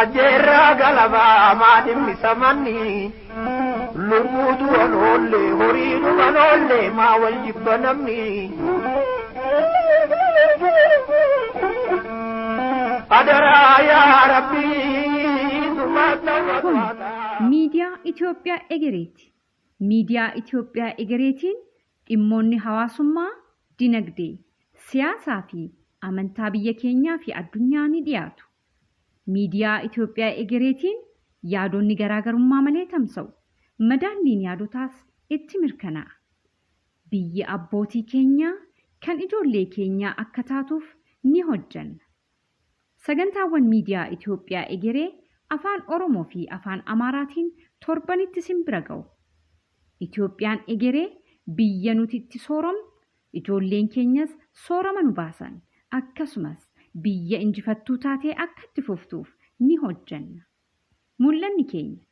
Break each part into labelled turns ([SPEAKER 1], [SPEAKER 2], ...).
[SPEAKER 1] Ajjeerraa galabaa maa dhimmisamanni lubbuu du'an oolle horii dhuman oolle maa wal jibba namni. Adaraa yaa Rabbii.
[SPEAKER 2] Kun miidiyaa Itoophiyaa Egereeti. Miidiyaa Itoophiyaa Egereetiin dhimmoonni hawaasummaa, dinagdee, siyaasaa fi amantaa biyya keenyaa fi addunyaa ni dhiyaatu. Miidiyaa Itoophiyaa Egereetiin yaadonni garaagarummaa malee tamsa'u. Madaalliin yaadotaas itti mirkanaa'a. Biyyi abbootii keenyaa kan ijoollee keenyaa akka taatuuf ni hojjanna. Sagantaawwan miidiyaa Itoophiyaa Egeree afaan Oromoo fi afaan Amaaraatiin torbanitti isin bira ga'u. Itoophiyaan egeree biyya nuti itti sooromnu, ijoolleen keenyas soorama nu baasan, akkasumas biyya injifattuu taatee akka itti fuftuuf ni hojjanna. Mul'anni keenya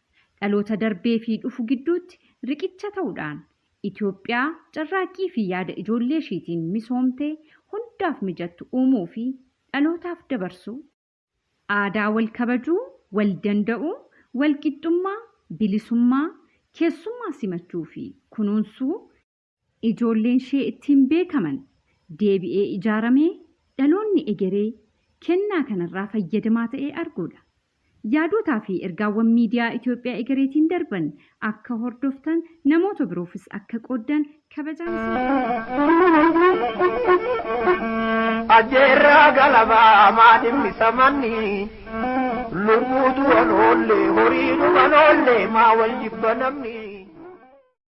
[SPEAKER 2] dhaloota darbee fi dhufu gidduutti riqicha ta'uudhaan Itoophiyaa carraaqqii fi yaada ijoollee isheetiin misoomtee hundaaf mijattu uumuu fi dhalootaaf dabarsuu, aadaa wal kabajuu, wal danda'uu, wal qixxummaa, bilisummaa, keessummaa simachuu fi kunuunsuu ijoolleen ishee ittiin beekaman deebi'ee ijaaramee dhaloonni egeree kennaa kanarraa fayyadamaa ta'ee arguudha. Yaadotaa fi ergaawwan miidiyaa Itoophiyaa Egereetiin darban akka hordoftan namoota biroofis akka qooddan kabajaan
[SPEAKER 1] Ajjeerraa galabaa maa dhimmisamanni lubbuu du'an oolle horii dhuman oolle maa wal jibba namni.